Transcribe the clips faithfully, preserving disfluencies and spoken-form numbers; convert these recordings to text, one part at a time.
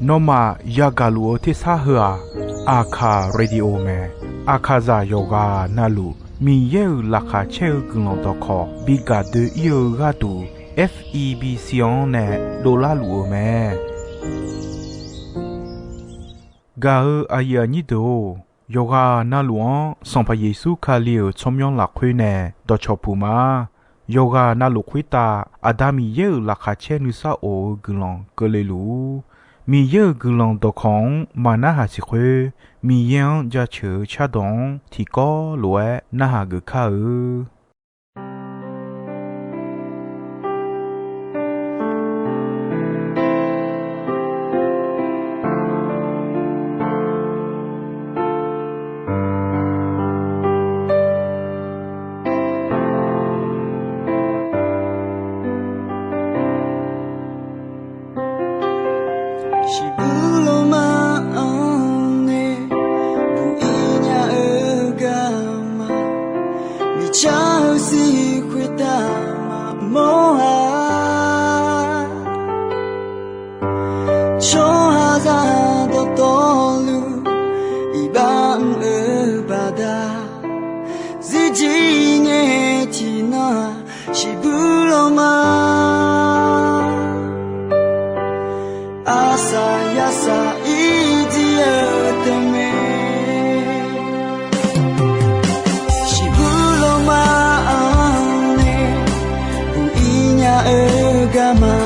Nawmaf yagaq luf-eu tersar heu-aq, Aqkaq radio mae. Aqkaqzaq yawqghaq navluf Miqyaer-euq laqkhaq caer-eu guiqlanq dawqkawq bi gaq doe-ir-eu gharduq, F E B C-anr nae dovlar luf-eu mae. Gaq-eu aqyuif aqnyir deuq-or, yawqghaq navluf-anr Sanqpaq Yeqsur Kali-euq tsawrmyanr lafkhoer nae dawqcawq puq ma. Yawqghaq navluf khoertav Aqda Miqyaer-euq laqkhaq caer nuisar of-eu guiqlanq keuvle luf-ur. Miqyaer-euq guiqlanq dawqkawq-anr maqnarhaq siq khoer, Miqyaer-anr jaceuq-eu cardawq-anr tiqkawv lof-aer narhaq geuf kar-eu. Shiqbuq lawma-anr nae buq-ir nya-eu garma, miqcar-eu sir khoertav maqmawr-a. Tsawrhaqzaq dawqtawvluf iqbax mr-eu baqda, zirjir ngae tiqnan-aq, shiqbuq lawma arsaq yarsaq ir jir-eu tae mae. Shiqbuq lawma-anr nae buq-ir nya-eu garma,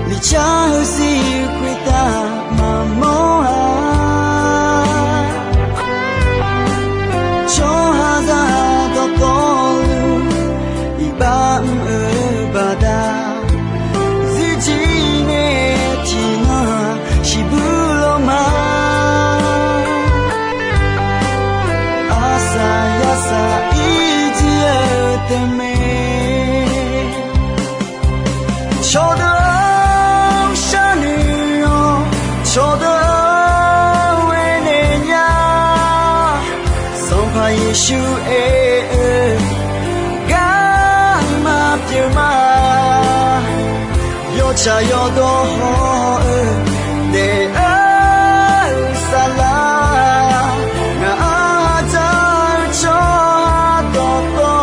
miqcar-eu sir khoertav maqmawr-a. Tsawrhaqzaq dawqtawvluf iqbax mr-eu baqda, zirjir ngae tiqnan-aq, shiqbuq lawma arsaq yarsaq ir jir-eu tae mae. Cawqdeuq-anr sharnoeq-awq, cawqdeuq-anr aernaeq nya. Sanqpaq Yeqsur aer-eu garma pyeuf ma. Yawtsaq yawdawr haw-eu daef-eu saflar, ngaq-anr dzaq-eu tsawrhaq dawqtawv,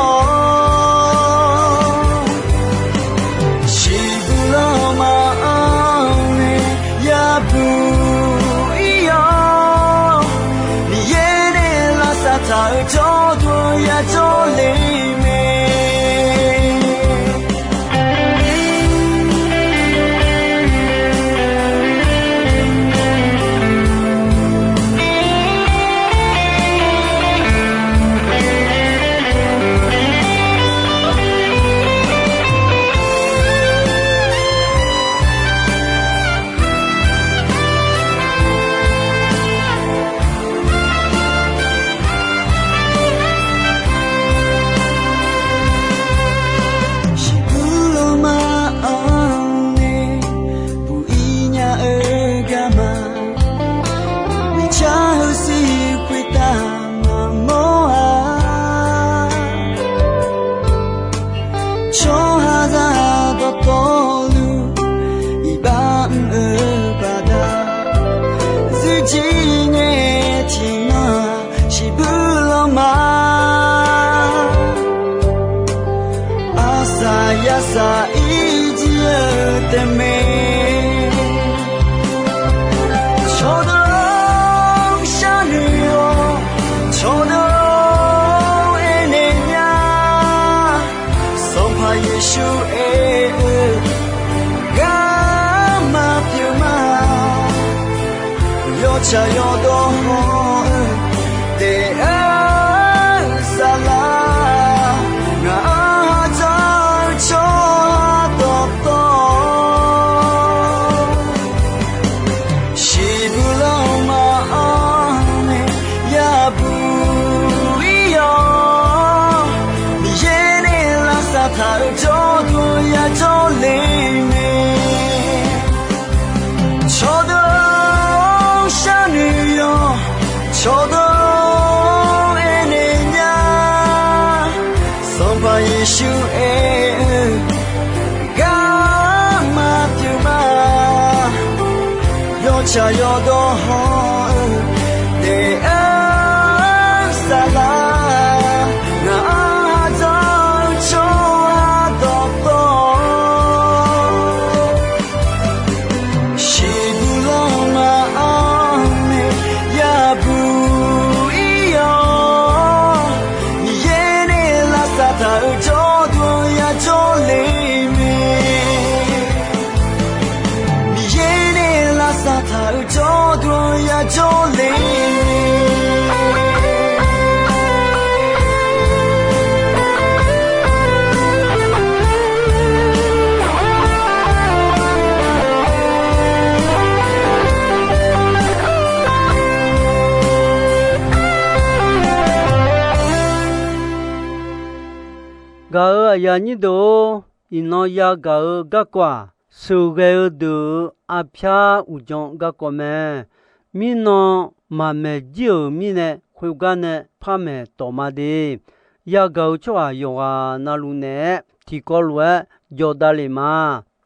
shiqbuq lawma-anr nae yabuq ir-awr, Miqyaer nae lavsav taq-eu jawrduq yajawr le mae. Shiqbuq lawma-anr nae buq-ir nya-eu garma, miqcar-eu sir khoertav maqmawr-a. Tsawrhaqzaq dawqtawvluf iqbax mr-eu baqda, zirjir ngae tiqnan-aq, shiqbuq lawma arsaq yarsaq ir jir-eu tae mae. Cawqdeuq-anr sharnoeq-awq, cawqdeuq-anr aernaeq nya. Sanqpaq Yeqsur aer-eu garma pyeuf ma. Yawtsaq yawdawr haw-eu daef-eu saflar, ngaq-anr dzaq-eu tsawrhaq dawqtawv, shiqbuq lawma-anr nae yabuq ir-awr, Miqyaer nae lavsav taq-eu jawrduq yajawr le mae. Cawqdeuq-anr sharnoeq-awq, Tsaq yawdawr hawr-eu daef-aer saflar, ngaq-anr ardawr-eu tsawrhaq dawqtawvluf, shiqbuq lanma-anr nae yabuq ir-awr, Miqyaer nae lavsav taq-euq jawrduq-anr yajawr le mae. Miqyaer nae lavsav taq-euq jawrduq-anr yajawr le mae. Gaq-euq aqyuif aqnyir deuq-or, iqnan yagaq-eu garkawv-aq, sheuqghae-eu deuq-euq arpyar uqdzan garkawv mae. Mirnan maqmaeq jir-euq mirnae, khoergar nae par maeq tawq ma de. Yagaq-euq tsawrhaq yawqghaq navluf naeq-aer tiqkawv lof-aer jawqdav lef ma.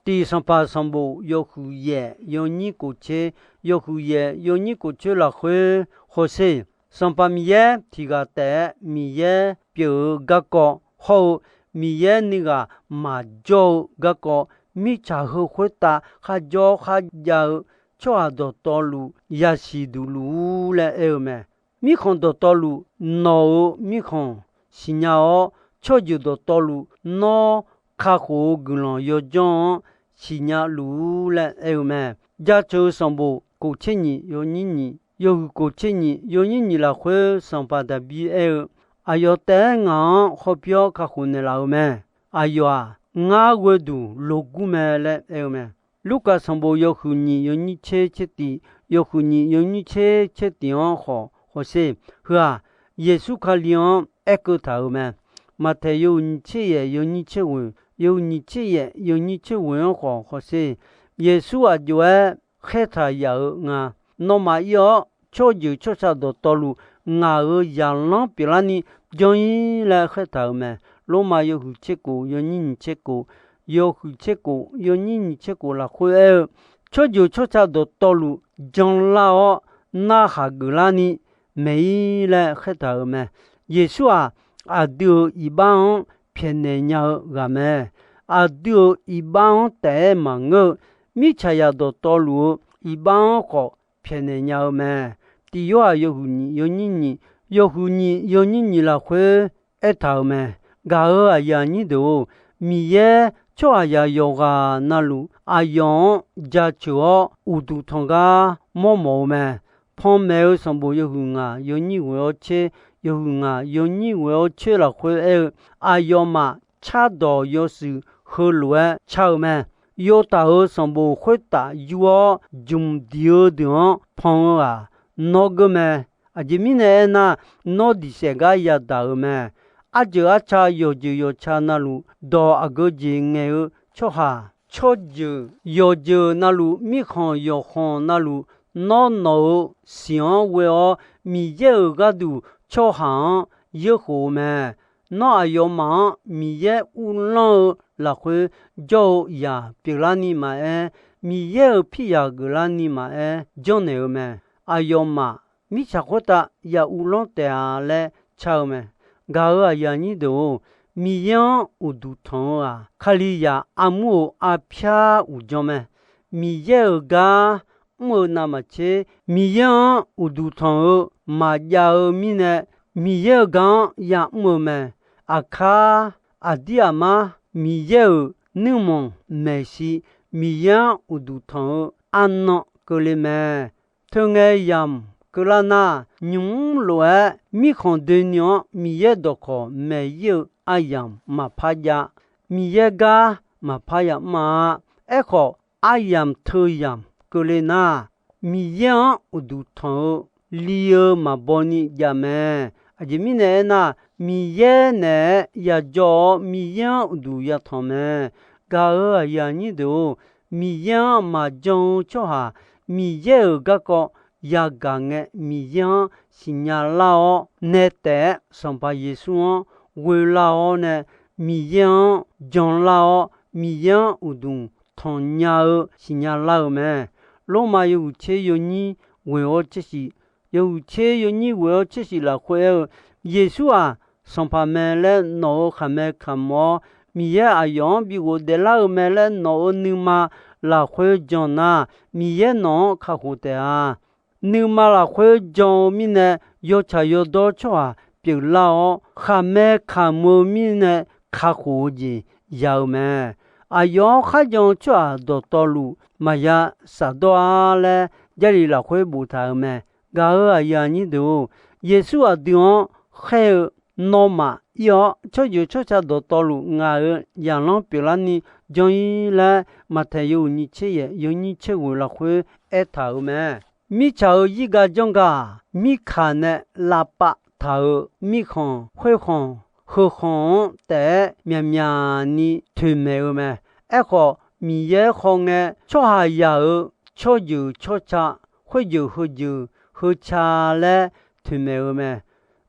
Tiq Sanqpaq sanqbof yawhuiq yaef yawnyir kof tser, yawhuiq yaef yawnyir kof tser lafkhoer hawsher, Sanqpaq Miqyaer tiq ghaq taef-aer Miqyaer pyeuf-eu garkawv hawr-eu Miqyaer nuighaq maqjawr-eu garkawv, mirtsaq heu khoertav kharjawr kharjav-eu tsawrhaq dawqtawvluf yasiq duq luf-ur laer aer-eu mae. Mirkhanq dawqtawvluf, nawq-euq mirkhanq siqnya-awr, tsawrjeuq dawqtawvluf, nawr kakhof-eu guiqlanq yawdzanr-anr siqnya luf-ur laer aer-eu mae. Jaceuq-eu sanqbof kof tser nyiq yawnyir nyiq, yawhuiq kof tser nyiq yawnyir nyiq lafkhoer Sanqpaq Daqbir aer-eu, Aqyawf taef-aer ngaq-anr hawpyawr kakhof naeqlaf-eu mae. Aqyawf-aq, ngar ghoeduq logur mae laer aer-eu mae. Lurkaf sanqbof yawhuiq nyiq yawnyir tser tser tiq, yawhuiq nyiq yawnyir tser tser tiq-anr khawf hawsher. Heu-aq, Yeqsur Kali-anr aerkeuv taq-euq mae. Maqtaeq yawhuiq nyiq tser yaef yawnyir tser ghoeq, yawhuiq nyiq tser yaef yawnyir tser ghoeq-anr khawf hawsher. Yeqsur aqjox-aer khaertaq yaf-eu nga. Nawmaf ir-awr, tsawrjeuq tsawrca dawqtawvluf ngaq-euq zaqlanr pyeuflarni janr-ir laer khaertaq-euq mae. Lormav yawhuiq tser kof yawnyir nyiq tser kof, yawhuiq tser kof yawnyir nyiq tser kof lafkhoer aer-eu, tsawrjeuq tsawrca dawqtawvluf janlar-awr, narhaq geuflarni maeq-ir laer khaertaq-euq mae. Yeqsur-aq, aqdui-euq iqbax-anr pyaeqnaeq nya-eu ghaq mae. Aqdui-euq iqbax-anr taef-aer maqngeur-eu, mirtsaqzaq dawqtawvluf-eu iqbax-anr khawf pyaeqnaeq nya-eu mae. Tiq Yorhaq yawhuiq nyiq yawnyir nyiq, yawhuiq nyiq yawnyir nyiq lafkhoer aertaq-euq mae. Gaq-euq aqyuif aqnyir deuq-or, Miqyaer tsawrhaqzaq yawqghaq navluf aqyawf-anr jaceuq-awr uqduq tanq gar mawrmawf-eu mae. Panmaeq-eu sanqbof yawhuiq ngaq yawnyir ghoeq-awr tser, yawhuiq ngaq yawnyir ghoeq-awr tser lafkhoer aer-eu, aqyawfmaf cardawq yawshuif heulof-aer car-eu mae. Yawtaq-euq sanqbof khoertaf yur-awr jmq diq-eu deuq-anr pan-eu-aq, nawr geur mae. Aqjeq mirnae aernar, nawr diq saef gar yadaq-euq mae. Arjeuq arca yawqjeuq yawqca navluf dawq aqgeu jeq ngaeq-eu tsawrhaq, tsawrjeuq yawqjeuq navluf, mirkhanq yawqkhanq navluf, nawr nawq-euq siq-anr ghoe-awr Miqyaer-euq gharduq tsawrhaq-anr yeurkhof-eu mae. Nawr aqyawfmaf-anr Miqyaer uvlanr-eu lafkhoer jawr-eu yaq pyeuflarni maqaer, Miqyaer-euq piryaq geuflarni maqaer janrnaeq-eu mae. Aqyawfmaf mirtsaq khoertav ya uvlanr taef-a laer car-eu mae. Gaq-euq aqyuif aqnyir deuq-or, Miqyaer-anr uqduq tanq-eu-aq, Kalizaq armur-euq arpyar uqdzan mae. Miqyaer-euq gar mr-eu navmaqtser, Miqyaer-anr uqduq tanq-eu maqjav-eu mirnae, Miqyaer-euq gar-anr yamr-eu mae. Aqkar aqdir aqmar Miqyaer-euq nuirmanq maeqshi, Miqyaer-anr uqduq tanq-eu arnan keuvle mae. Teungae yamq keuvlar nar, nymq mr lof-aer mirkhanq doeni-anr Miqyaer dawqkawq maeq-ir-eu aryamq maqpar jav. Miqyaer gar maqpar yamr-a. Aerkhawf, aryamq teu yamq keuvle nar, Miqyaer-anr uqduq tanq-eu li-eu maqbaw ni jav mae. Aqjeq mirnae aernar, Miqyaer naeq-aer yajawr-awr, Miqyaer-anr uqduq yatanq mae. Gaq-euq aqyuif aqnyir deuq-or, Miqyaer-anr maqjan-eu tsawrhaq, Miqyaer-euq garkawv yagaq ngae, Miqyaer-anr siqnya lar-awr, nae taef-aer Sanqpaq Yeqsur-anr ghoe lar-awr nae, Miqyaer-anr jan lar-awr, Miqyaer-anr uqduq tanqnya-eu siqnya lar-eu mae. Lormav yawhuiq tser yawnyir ghoe-awr tser shif, yawhuiq tser yawnyir ghoe-awr tser shif lafkhoer aer-eu, Yeqsur-aq, Sanqpaq mae laer nawq-euq khaqmae kamq-awr, Miqyaer aqyawf-anr bi ghofdaef lar-eu mae laer nawq-euq nuima lafkhoer jan nar, Miqyaer nawq-anr kakhof taef-a. Nuima lafkhoer jan-eu mirnae, yawtsaq yawdawr tsawrhaq pyeuflar-awr, khaqmae kamq-eu mirnae kakhof-eu jeq ya-eu mae. Aqyawf-anr kharjan-eu tsawrhaq dawqtawvluf maqya shafdawr-a laer, Jarlif lafkhoer boftaq-euq mae. Gaq-euq aqyuif aqnyir deuq-or, Yeqsur aqdui-anr khaer-eu, nawmaf ir-awr tsawrjeuq tsawrca dawqtawvluf ngaq-euq zaqlanr pyeuflarni janr-ir laer, Maqtaeq yawhuiq nyiq tser yaeq yawnyir tser ghoeq lafkhoer aertaq-euq mae. Mirtsaq-euq zirga janr gaq-aq, mirkaq nae lavpav taq-euq mirkhanq, khoerkhanq, heukhanq-anr taef-aer myaqmyaq ni toeqmaeq-eu mae. Aerkhawf, Miqyaer khawngae, tsawrhaqzaq-euq tsawrjeuq tsawrca, khoerjeuq heujeuq heuca laer toeqmaeq-eu mae.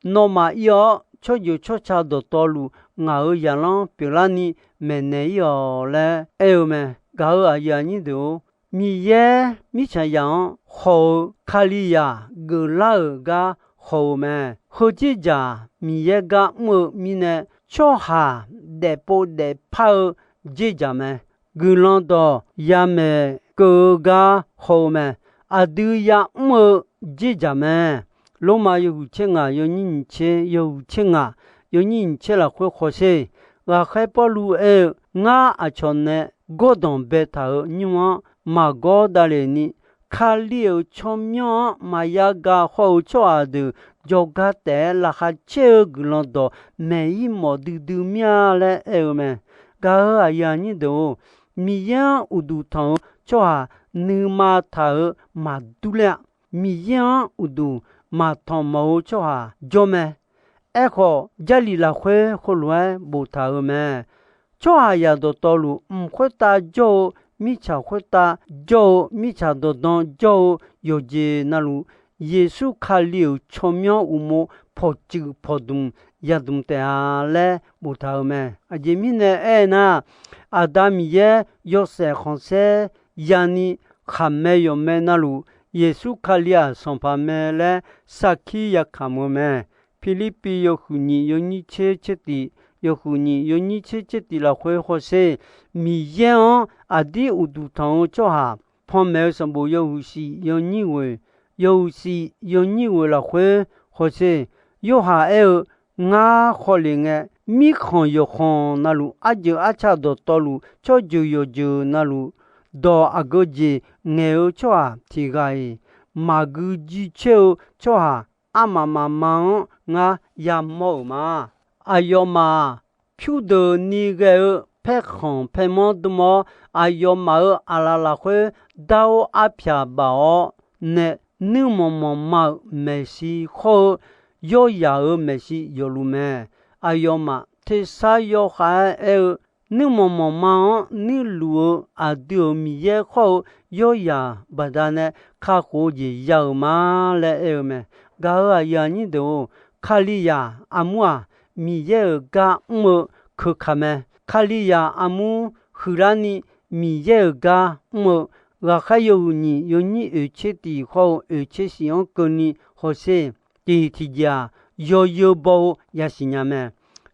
Nawmaf ir-awr, tsawrjeuq tsawrca dawqtawvluf ngaq-euq zaqlanr pyeuflarni maeqnaeq ir-awq laer aer-eu mae. Gaq-euq aqyuif aqnyir deuq-or, Miqyaer mirtsaqzaq-anr khawq-eu Kalizaq geuflar-euq gar khawq-eu mae. Heudzerdzaq Miqyaer gar mr-eu mirnae, tsawrhaq daefpov daefpar-eu dzerdzaq mae. Guiqlanq dawq yamaeq keuv-eu gar haw-eu mae. Aqdui ya'mr-eu dzerdzaq mae. Lormav yawhuiq tser ngaq yawnyir nyiq tser, yawhuiq tser ngaq yawnyir nyiq tser lafkhoer hawsher. Ghaqkhaer Pawrluv aer-eu, Ngar aqcawq nae gawrdanq baetaq-euq nymr-anr maqgawr davlef ni, Kali-euq tsawrmyanr-anr maqya gaq haw-eu tsawrhaq deuq jawrgar taef-aer laqkhaq caer-eu guiqlanq dawq maeq-ir mawf duidui mir-a laer aer-eu mae. Gaq-euq aqyuif aqnyir deuq-or, Miqyaer-anr uqduq tanq-eu tsawrhaq nuima taq-euq maqdur ler-a. Miqyaer-anr uqduq maqtanq mawf-eu tsawrhaq jawr mae. Aerkhawf, Jarlif lafkhoer heulof-aer boftaq-euq mae. Tsawrhaqzaq dawqtawvluf mq khoertav jawr-eu, mirtsaq khoertav jawr-eu, mirtsaq dawqdan jawr-eu yawqjeq navluf, Yeqsur Kali-euq tsawrmyanr uqmov pawqtsuif pawqdmq yadmq taef-a laer boftaq-euq mae. Aqjeq mirnae aernar, Aqda Miqyaer yawshaef khanqsaer yani khaqmae yawqmae navluf, Yeqsur Kali-aq Sanqpaq mae laer sarkir yakamq-eu mae. Pirlirpiv yawhuiq nyiq yawnyir tser tser tiq, yawhuiq nyiq yawnyir tser tser tiq lafkhoer hawsher. Miqyaer-anr aqdir uqduq tanq-eu tsawrhaq, panmaeq-eu sanqbof yawhuiq shif yawnyir ghoeq, yawhuiq shif yawnyir ghoeq lafkhoer hawsher. Yorhaq aer-eu, Ngar hawlef ngae, mirkhanq yawqkhanq navluf, arjeuq arca dawqtawvluf, tsawrjeuq yawqjeuq navluf, dawq aqgeu jeq ngaeq-eu tsawrhaq tiq ghaq-iq maqgui jircoer-eu tsawrhaq armaf mafma-anr ngar yamawr-euq ma. Aqyawfmaf-aq, pyurdeuqni ghae-eu paerkhanq paermanr dm-awr, aqyawfmaf-euq aqlaf lafkhoer dar-or arpyaq baf-awr nae, nuirmanq manqma-euq maeqshi khawr-eu yawryaq-euq maeqshi yawfluf mae. Aqyawfmaf tersar yawkhav-aer aer-eu, nuirmanq manqma-anr nuirluf-eu aqdui-euq Miqyaer khawr-eu yawryaq baqdanae kakhof-eu jeq ya-euq ma laer aer-eu mae. Gaq-euq aqyuif aqnyir deuq-or, Kalizaq armur-aq, Miqyaer-euq gar mr-eu keuka mae. Kalizaq armur huiqlarni Miqyaer-euq gar mr-eu, ghaqkhaer yawhuiq nyiq yawnyir oeqtser tiq khawr-eu oeqtser shif-anr keuvni hawsher. Tiq tiqjeq-aq, yawzeu baw-eu yasiq nya mae.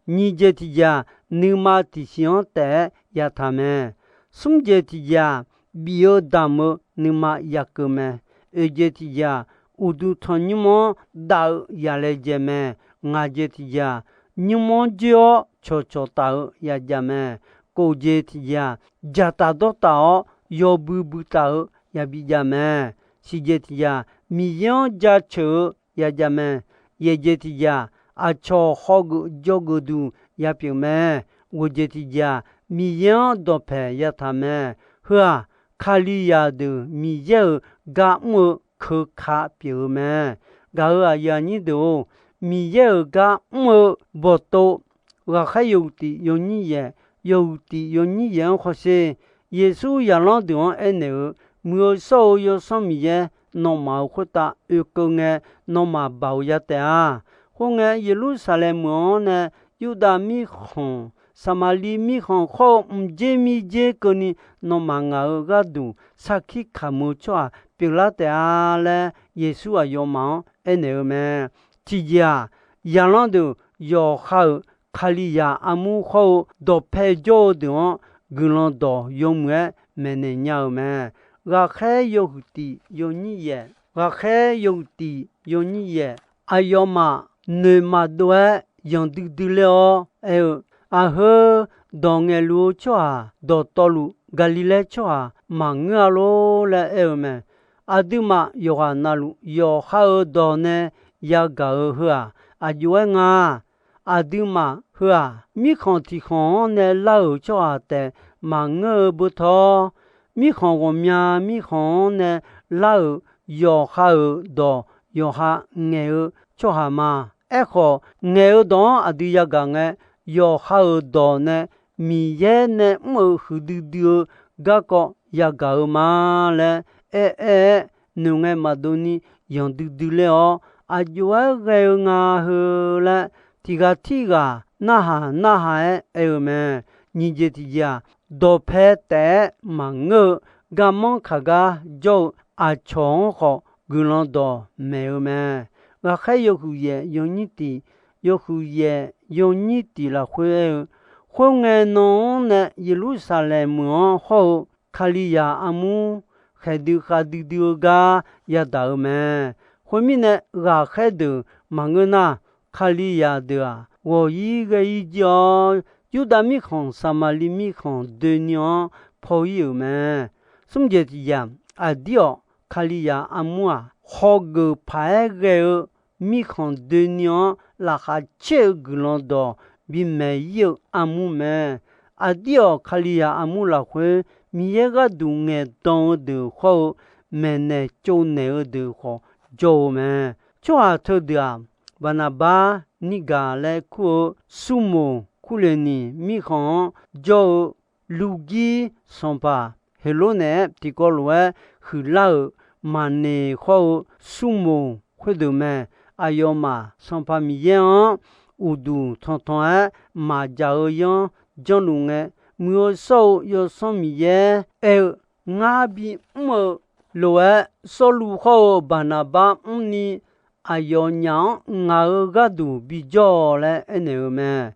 Nyiq jeq tiqjeq-aq, nuima tiqsiq-anr taef-aer yataq mae. Smr jeq tiqjeq-aq, bif-eu damq-eu nuima yakeuv mae. Oeq jeq tiqjeq-aq, uqduq tanqnymr-anr dav-eu yalaejae mae. Ngaq jeq tiqjeq-aq, nymr-anr joer-awr cawqcawq taf-eu yajav mae. Kof jeq tiqjeq-aq, dzaqtaf dawrtaf-awr yawbui bui taf-eu yabi jav mae. Siq jeq tiqjeq-aq, Miqyaer-anr jaceuq-eu yajav mae. Yaeq jeq tiqjeq-aq, aqcawq hawgeuf jawrgeuf duq yapyeuf mae. Ghoeq jeq tiqjeq-aq, Miqyaer-anr dawqpaeq yataq mae. Heu-aq, Kalizaq deuq Miqyaer-euq gar mr-eu keuka pyeuf-eu mae. Gaq-euq aqyuif aqnyir deuq-or, Miqyaer-euq gar mr-eu bawqtov, ghaqkhaer yawhuiq tiq yawnyir yaeq, yawhuiq tiq yawnyir yaeq-anr hawsher. Yeqsur zaqlanr deuq-anr aernaeq-eu, Muiq-eu shawr-eu Yawsanr Miqyaer, nawmaf-euq khoertav oekeuv ngae, nawmaf baoq ya taef-a. Khoerngae, Yeqlursaqlaeq meuq-anr nae Yurdav mirkhanq Saqmaqliv mirkhanq khawr-eu mqdzer mirdzer keuvni nawmaf ngaq-euq gharduq sarkir kamq-eu tsawrhaq pyeuflar taef-a laer, Yeqsur aqyawfmaf-anr aernaeq-eu mae. Tiqjeq-aq, zaqlanr deuq yawqha-euq Kalizaq armur khawr-eu dawqpae jawr-eu deuq-anr guiqlanq dawq yawmuiq-aer maeqnaeq nya-euq mae. Ghaqkhaer yawhuiq tiq yawnyir yaeq, ghaqkhaer yawhuiq tiq yawnyir yaeq, aqyawfmaf noeq maqdov-aer yanqdui dui ler-awr aer-eu, Aq heu, dawq ngaeqluf-eu tsawrhaq dawqtawvluf, Gaqliqlaer tsawrhaq maqngeur-a lor laer aer-eu mae. Aqduimaf yawqghaq navluf yawqha-euq dawq nae yagaq-eu heu-aq, aq jov-aer nga. Aqduimaf heu-aq, mirkhanq tiq khanq-anr nae lar-euq tsawrhaq taef maqngeur-eu beu tawr, mirkhanq ghawqmya mirkhanq-anr nae lar-euq yawqha-euq dawq yawqha ngaeq-eu tsawrhaq ma. Aerkhawf, ngaeq-eu dawq-anr aqdui yagaq ngae, yawqha-euq dawq nae Miqyaer nae mr-euq huiqdui dui-eu garkawv yagaq-eu ma laer aer-aer-aer, noeqngae maqdov ni yanqdui dui ler-awr, aq jov-aer ghae-eu nga heu laer, tiq ghaq tirghaq narhaq narhaq-aer aer-eu mae. Nyiq jeq tiqjeq-aq, dawqpae taef-aer maqngeur-eu garmanr kaq gar jawr-eu aqcawq-anr khawf guiqlanq dawq maeq-eu mae. Ghaqkhaer yawhuiq yaeq yawnyir tiq, yawhuiq yaeq yawnyir tiq lafkhoer aer-eu, Khoerngae nan-anr nae Yeqlursaqlaeq meuq-anr hawr-eu Kalizaq armur khaeqdui khavdui dui-eu gar yadaq-eu mae. Khoermirnae, ghaqkhaer deuq maqngeur nar, Kalizaq deuq-aq, ghawq-ir ghae-ir jir-awr, Yurdav mirkhanq, Saqmaqliv mirkhanq doeni-anr paw-ir-euq mae. Smr jeq tiqjeq-aq, aqdir-awq, Kalizaq armur-aq, hawgeuf paq-aer ghae-eu mirkhanq doeni-anr laqkhaq caer-eu guiqlanq dawq bimaeq-ir-eu armur mae. Aqdir-awq, Kalizaq armur lafkhoer Miqyaer gharduq ngaeqdan-eu deuq hawr-eu maeqnaeq tsovnaeq-eu deuq khawf jawr-eu mae. Tsawrhaq teudeuq-aq, Baqnaqbar, Nirgaq laer kur-eu Surmoq, Kurleqniq mirkhanq-anr jawr-eu Lurgir sanqpaq Heqlornaeq-aer tiqkawv lof-aer huiqlar-euq Maqneq hawr-eu Surmoq khoerdeuq mae. Aqyawfmaf Sanqpaq Miqyaer-anr uqduq tanqtanq-aer maqjaq-eu yanr janrluf ngae, Muiq-eu shawr-eu Yawsanr Miqyaer aer-eu, Ngar bimr-eu lof-aer, Sawrluv hawr-eu Baqnaqbar mrni, aqyawfnyaf-anr ngaq-euq gharduq bijawr-awq laer aernaeq-eu mae.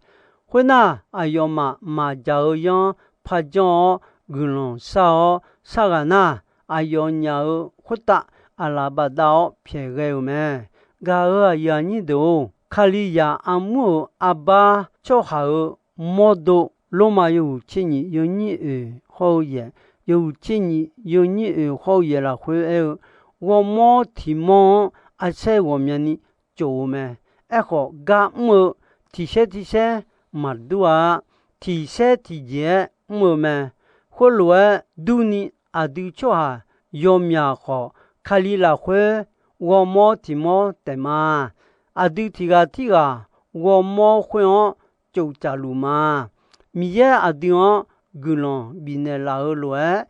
Khoernar, aqyawfmaf maqjaq-eu yanr parjanr-awr guiqlanq shar-awr sharghaq nar, aqyawfnyaf-euq khoertav aqlaf bafdav-awr pyaeq ghae-euq mae. Gaq-euq aqyuif aqnyir deuq-or, Kalizaq armur-euq arbar tsawrhaq-euq mawrdo, Lormav yawhuiq tser nyiq yawnyir oeq hawr-eu yaeq, yawhuiq tser nyiq yawnyir oeq hawr-eu yaeq lafkhoer aer-eu, ghawrmawr tiq mawr-anr arsaer ghawqmyani tsof-eu mae. Aerkhawf, gar mr-eu tiq saer tiq saer maqdur-a. Tiq saer tiqjeq-aer mr-eu mae. Khoerlof-aer durni, aqdui tsawrhaq yawmyaq khawf, Kali lafkhoer ghawrmawr tiq mawr taef ma. Aqdui tiq ghaq tirghaq ghawrmawr khoer-anr tsoftsaf luf ma. Miqyaer aqdui-anr guiqlanq bifnaeq laf-eu lof-aer,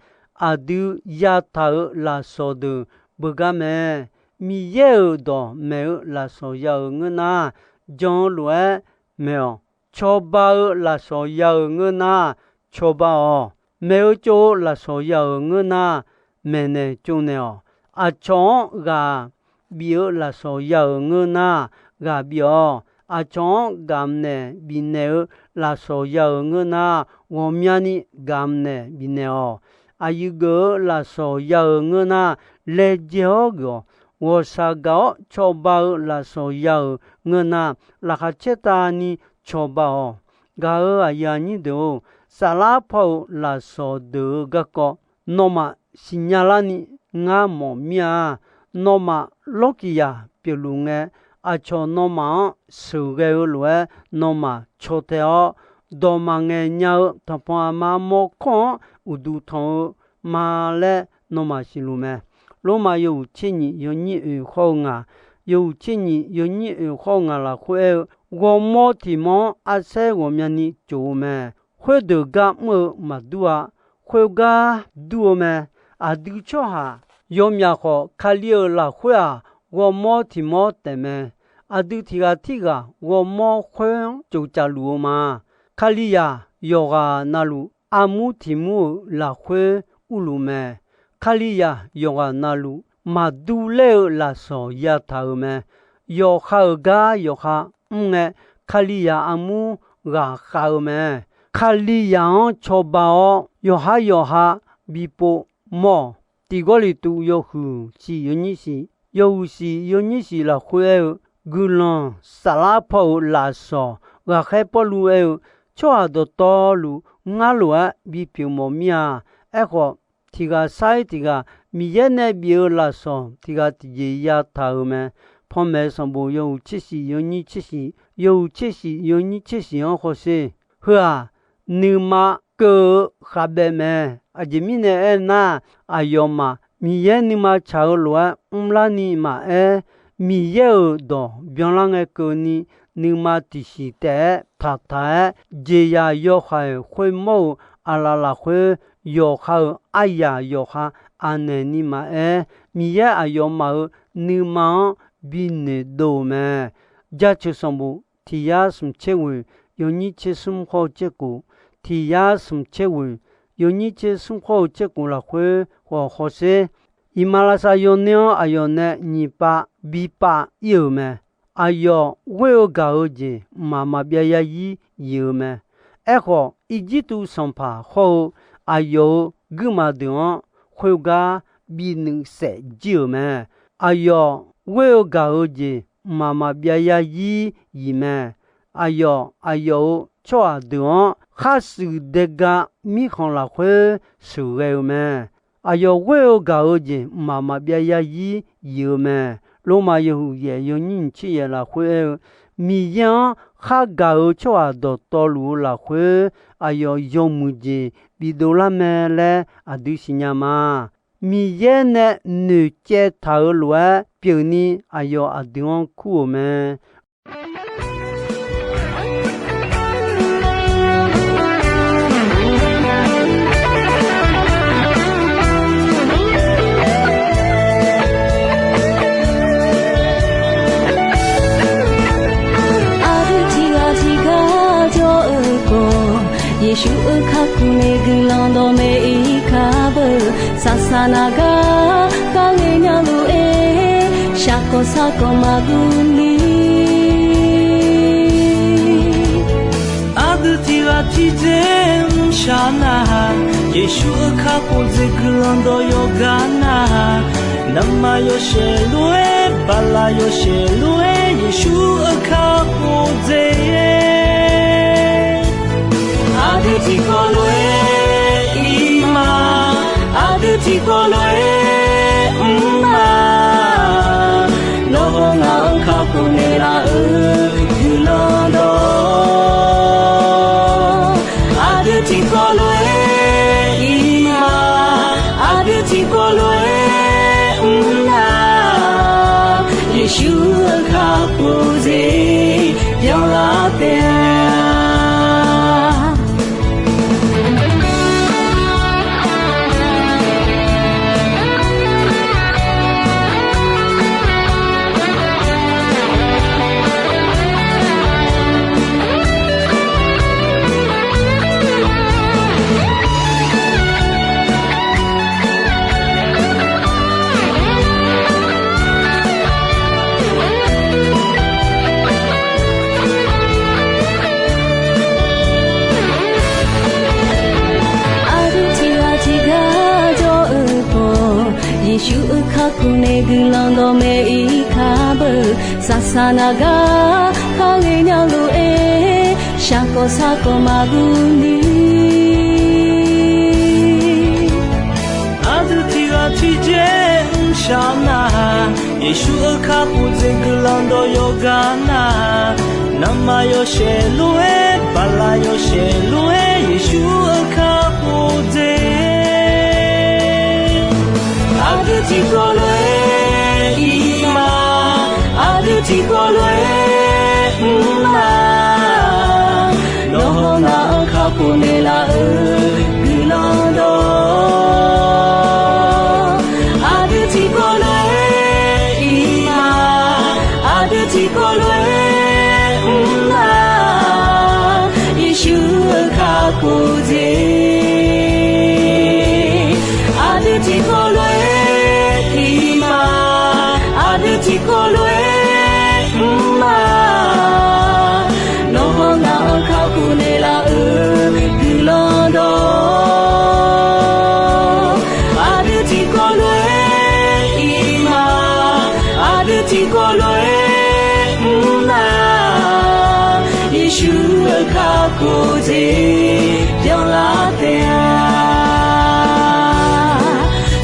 aqdui yataq-euq lafsawq deuq beugar mae. Miqyaer-euq dawq maeq-eu lafsawq ya-euq ngeur nar, jan-eu lof-aer maeq-awq. Cawba-eu lafsawq ya-euq ngeur nar, cawba-awq. Maeq-eu tsov-eu lafsawq ya-euq ngeur nar, maeqnaeq tsovnaeq-awq. Aqcawq-anr ghaq bif-eu lafsawq ya-euq ngeur nar, ghaq bif-awq. Aqcawq-anr gamq naeq bifnaeq-eu lafsawq ya-euq ngeur nar, ghawqmyani gamq naeq bifnaeq-awq. Aqyuif geuf-eu lafsawq ya-euq ngeur nar, laejae-awr geuf-awq. Ghawqshaq gaq-awr cawba-eu lafsawq ya-euq ngeur nar, laqkhaq caertavni cawba-awq. Gaq-euq aqyuif aqnyir deuq-or, saflar paw-euq lafsawq deuq-eu garkawv nawmaf siqnya larni ngar mawf mir-a. Nawmaf lawrkiq yaq pyeufluf ngae, aqcawq nawmaf-anr sheuqghae-eu lof-aer nawmaf caw tae-awr, dawq maqngaeq nya-eu tanqpanq aqma mawrkawr-anr uqduq tanq-eu ma laer nawmaf siqluf mae. Lormav yawhuiq tser nyiq yawnyir oeq hawr-eu ngaq, yawhuiq tser nyiq yawnyir oeq hawr-eu ngaq lafkhoer aer-eu, ghawrmawr tiq mawr-anr arsaer ghawqmyani tsof-eu mae. Khoerdeuq gar mr-eu maqdur-a. Khoergar dur-eu mae. Aqdui tsawrhaq yawmyaq khawf, Kali-euq lafkhoer-aq, ghawrmawr tiq mawr taef mae. Aqdui tiq ghaq tirghaq ghawrmawr khoer-anr tsoftsaf luf-eu ma. Kalizaq yawqghaq navluf armur tiq mur-euq lafkhoer urluf mae. Kalizaq yawqghaq navluf maqdur ler-eu lafsawq yataq-euq mae. Yawqha-euq gar yawqha mr ngae, Kalizaq armur ghaqkhav-eu mae. Kalizaq-anr cawba-awr, yawqhar yawqha bipov mawr-awq. Tiq Gawrliqtu yawhuiq shif yawnyir shif, yawhuiq shif yawnyir shif lafkhoer aer-eu, guiqlanq saflar paw-euq lafsawq ghaqkhaer Pawrluv aer-eu, tsawrhaq dawqtawvluf ngar lof-aer bipyeuf mawf mir-a. Aerkhawf, tiq ghaq sar-ir tiq ghaq Miqyaer nae bif-eu lafsawq tiq ghaq tiqjeq yataq-euq mae. Panmaeq sanqbof yawhuiq tser shif yawnyir tser shif, yawhuiq tser shif yawnyir tser shif-anr hawsher. Heu-aq, nuima keuv-eu khavbaev mae. Aqjeq mirnae aernar, aqyawfmaf Miqyaer nuima tsaq-eu lof-aer mrlarni maqaer, Miqyaer-euq dawq byanlar ngae keuvni, nuima tiqsiq taef-aer taqtaq-aer, jeqzaq yawhaiq khoermawr-euq aqlaf lafkhoer, yawqha-euq aryaq yawqha aqnaeq ni maqaer, Miqyaer aqyawfmaf-euq nuima-anr binoeqdov-euq mae. Jaceuq sanqbof tiq yar smq tser ghoeq yawnyir tser smr khawr-eu tser kof, tiq yar smq tser ghoeq yawnyir tser smr khawr-eu tser kof lafkhoer khawf hawsher. Iqmalavshav yawner-anr aqyawf nae nyiq pav bi pav ir-euq mae. Aqyawf ghoer-eu gaq-eu jeq mqmaq maqbyav yarzir yif-eu mae. Aerkhawf, Irjirtuv sanqpaq hawr-eu aqyawf-euq guirmaf deuq-anr khoergar binuiv saef jir-euq mae. Aqyawf ghoer-eu gaq-eu jeq mqmaq maqbyav yarzir yif mae. Aqyawf, aqyawf-euq tsawrhaq deuq-anr khar shuif dae ga mirkhanq lafkhoer sheuqghae-eu mae. Aqyawf ghoer-eu gaq-eu jeq mqmaq maqbyav yarzir yif-eu mae. Lormav yawhuiq yaef yawnyir nyiq tser yaef lafkhoer aer-eu, Miqyaer-anr khar gaq-eu tsawrhaq dawqtawvluf-eu lafkhoer, aqyawf yawmuiq jeq bidov lar mae laer aqdui siqnya ma. Miqyaer nae noeqcaev taq-euq lof-aer pyeufni aqyawf aqdui-anr kur-euq mae. Aqdui tiqghaq tiqgar jawr-eu khawf, Yeqsur-euq kakhof nae guiqlanq dawqmaeq-ir kar beu. Saqsaq naq gar kharle nya lof-aer, shaqkawq sarkawq maqguv ni. Aqdui tiqghaq tiqdzer mrshaq nar-aq, Yeqsur-euq kakhof dzaeq guiqlanq dawq yawqgar nar-aq, navmaqyawshaef lof-aer, baqlaqyawshaef lof-aer, Yeqsur-euq kakhof dzaeq-aer. Aqdui tiqkawv lof-aer ir ma, aqdui tiqkawv lof-aer mr ma. Nawr-eu ngaq-anr kakhof naeqlaf-euq guiqlanq dawq, aqdui tiqkawv lof-aer ir ma, aqdui tiqkawv lof-aer mr na. Yeqsur-euq kakhof dzaeq byanlar taef-a. Aqdui tiqghaq tiqgar jawr-eu khawf, Yeqsur-euq kakhof nae guiqlanq dawqmaeq-ir kar beu. Saqsaq naq gar kharle nya lof-aer, shaqkawq sarkawq maqguv ni. Aqdui tiqghaq tiqdzer mrshaq nar-aq, Yeqsur-euq kakhof dzaeq guiqlanq dawq yawqgar nar-aq, navmaqyawshaef lof-aer, baqlaqyawshaef lof-aer, Yeqsur-euq kakhof dzaeq. Aqdui tiqkawv lof-aer ir ma, aqdui tiqkawv lof-aer mr ma. Nawr-eu ngaq-anr kakhof naeqlaf-euq guiqlanq dawq, aqdui tiqkawv lof-aer ir ma, aqdui tiqkawv lof-aer mr ma. Yeqsur-eu ka Tiqkawv lof-aer iq ma, aqdui tiqkawv lof-aer mr ma. Nawr-anr ngaq-anr kakhof naeqlaf-euq guiqlanq dawq, aqdui tiqkawv lof-aer iq ma, aqdui tiqkawv lof-aer mr ma. Yeqsur-euq kakhof jeq byanlar taef-a.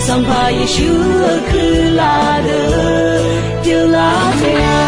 Sanqpaq Yeqsur-euq kuirlaf deuq pyeuflar taef-a.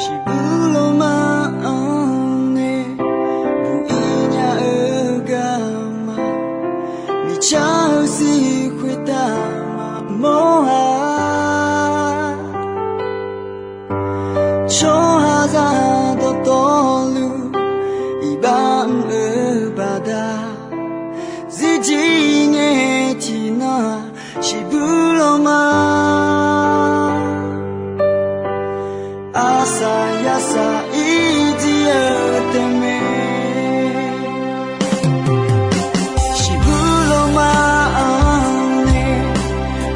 Shiqbuir lawrma-anr nae buq-ir nya-eu garma, miqcar-eu siq khoertav maqmawr-a. Tsawrhaqzaq dawqtawvluf iqbax mr-eu baqda, zirjir ngae tiqnan-aq, shiqbuir lawrma, arsaq yarsaq irjir-eu taef mae. Shiqbuir lawrma-anr nae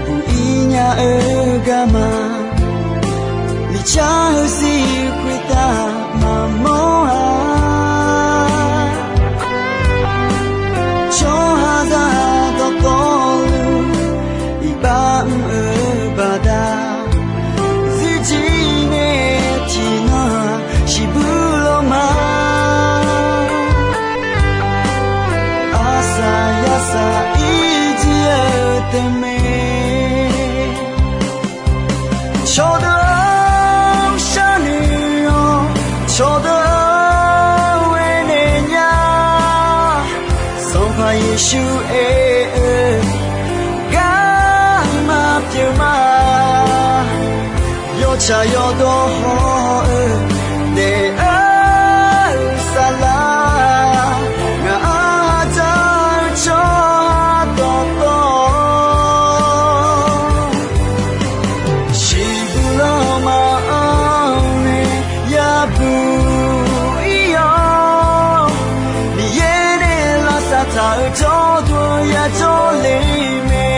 buq-ir nya-eu garma, miqcar-eu siq khoertav maqmawr-a. Tsawrhaqzaq dawqtawvluf iqbax mr-eu baqda, zirjir ngae tiqnan shiqbuir lawrma, arsaq yarsaq irjir-eu taef mae. Cawqdeuq-anr sharnoeq-awr, cawqdeuq-anr ghae naeq nya. Sanqpaq Yeqsur aer-eu garma pyeuf ma. Yawtsaq yawdawr haw-eu daef-eu saflar, ngaq-anr dzaq-eu tsawrhaq dawqtawv, shiqbuir lawrma-anr nae yabuq-ir-awr, Miqyaer nae lavsav taq-euq jawrduq yajawr le mae.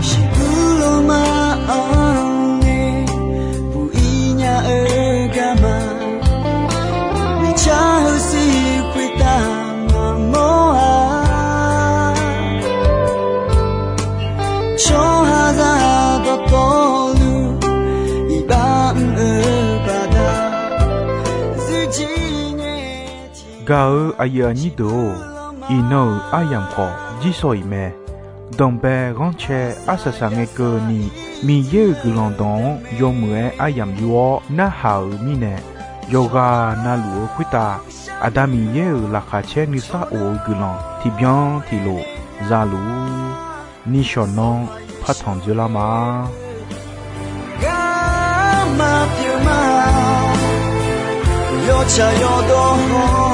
Shiqbuir lawrma-anr nae buq-ir nya-eu garma, miqcar-eu siq khoertav maqmawr-a. Tsawrhaqzaq dawqtawvluf iqbax mr-eu baqda, zirjir ngae tiqnan. Gaq-euq aqyuif aqnyir deuq-or, iqnan-euq aryamq khawf jirsawq iq mae. Danqbae ghanrcae arsaq saq ngae keuvni, Miqyaer-euq guiqlanq dawq-anr yawmuiq-aer aryamq yur-awr narhaq-euq mirnae, yawqghaq navluf-eu khoertav Aqda Miqyaer-euq laqkhaq caer nuisar of-eu guiqlanq tiqbyan tiqlof za luf-ur. Nishawq nanr partanq dzoerlar ma. Garma pyeuf ma, yawtsaq yawdawr haw